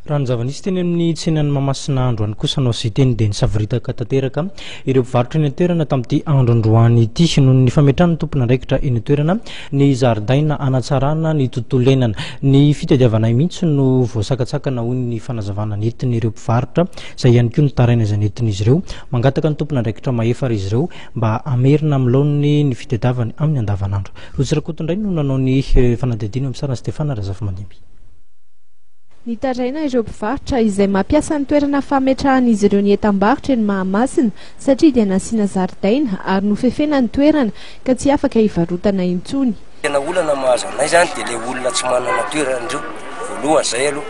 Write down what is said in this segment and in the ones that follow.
Raha ny zava-nisy teny amin'ny tsenan'i Mahamasina androany kosa no teny dia nisavoritaka tanteraka ireo mpivarotra eny an-toerana tamin'ity andro androany ity noho ny fametrahan'ny tompon'andraikitra eny an-toerana ny zaridaina hanatsarana ny tontolo iainana. Ny fitadiavanay mihitsy no voasakatsakana hoy ny fanazavana nentin'ireo mpivarotra izay ihany koa nitaraina izay nentin'izy ireo. Mangataka ny tompon'andraikitra mahefa ary izy ireo mba hamerina amin'ny laoniny ny fitadiavany amin'ny andavanandro. Rotsy Rakoto indray no nanao ny fanadihadiana eo amin'ny sarin'i Stefana Razafimandimby. Nitaraina ireo mpivarotra izay mampiasa ny toerana fametrahan'izy ireo ny entam-barotra eny Mahamasina satria dia nasiana zaridaina ary nofefena ny toerana ka tsy afaka hivarotana intsony. Tena olana mahazo anay zany dia le olona tsy manana toerana ireo, voalohany zay aloha.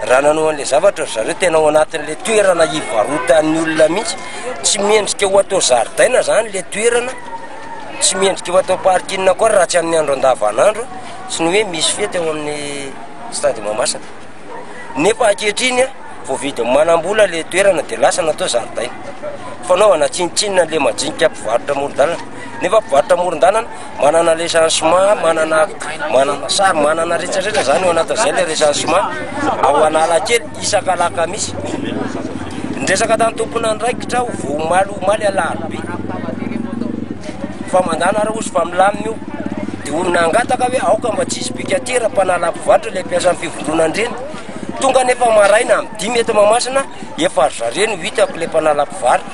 Raha nanao an'le zavatra ry zareo tena ao anatin'le toerana hivarotan'ny olona mihitsy, tsy mendrika ho atao zaridaina zany le toerana, tsy mendrika ho atao parking koa raha tsy amin'ny andro andavanandro. Tsy ny hoe misy fety ao amin'ny stade Mahamasina. Nefa ankehitriny voavidin'ny manam-bola le toerana dia lasa natao zaridaina. Fanaovana tsinontsinona le majinika mpivarotra amoron-dalana. Nefa mpivarotra amoron-dalana manana recensement, manana manana sary, manana rehetrarehetra zany ao anatin'izay le recensement ao Analakely isak'alakamisy. Niresaka tamin'ny tompon'andraikitra aho vao omaly omaly alarobia. Fa mandana ary ozy fa milamina io. Dia ho nangataka hoe aoka mba tsy hisy bikatera mpanala mpivarotra ilay mpiasan'ny fivondronana ireny. Tonga anefa maraina amin'ny 5 eto Mahamasina, efa ry zareo no hitako ilay mpanala mpivarotra.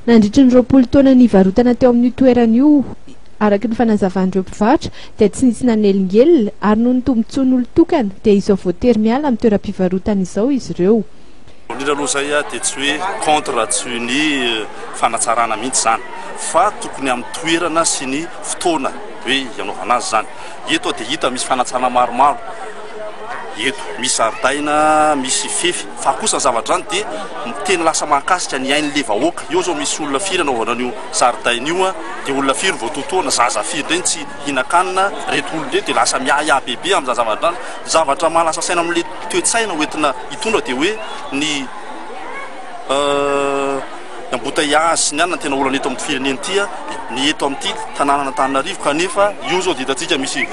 Nandritry ny 20 taona nivarotana teo amin'io toerana io, araka ny fanazavan'ireo mpivarotra, dia tsy nisy nanelingelina ary noho ny tombontsoan'olon-tokana dia izao voatery miala amin'ny toeram-pivarotana izao izy ireo. Indrindra aloha izay dia tsy hoe contre tsy ny fanatsarana mihitsy izany fa tokony amin'ny toerana sy ny fotoana hoe hanaovana azy izany. Eto dia hita misy fanatsarana maromaro eto, misy zaridaina, misy fefy fa kosa ny zavatra izany dia tena lasa mahakasika ny ain'ilay vahoaka. Eo izao misy olona firy anaovana an'io zaridaina io dia olona firy voatotoana, zaza firy indray no tsy hihinan-kanina, ireto olona ireto dia lasa miahiahy bebe amin'izany zavatra izany. Zavatra mahalasa saina amin'ilay toe-tsaina hoentina hitondra dia hoe ny embouteillage sy ny anona no tena olana eto amin'ity firenena ity, ny eto amin'ity tanànan'Antananarivo kanefa io izao dia hitantsika misy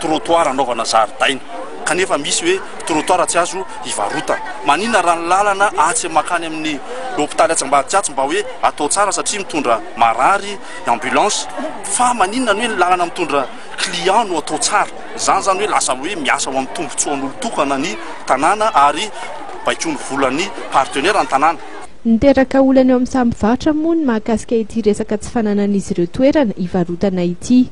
trottoir anaovana zaridaina kanefa misy hoe trottoir tsy azo hivarotana. Maninona raha ny lalana atsy mankany amin'ny hopitaly atsy ambadika atsy mba hoe atao tsara satria mitondra marary ambulance fa maninona ny hoe ny lalana mitondra client no atao tsara. Izany izany hoe lasa hoe miasa ho amin'ny tombontsoan'olon-tokana ny tanàna ary baikoin'ny volan'ny partenaire ny tanàna. Niteraka olana eo amin'ny samy mpivarotra moa ny mahakasika ity resaka tsy fananan'izy ireo toerana hivarotana ity.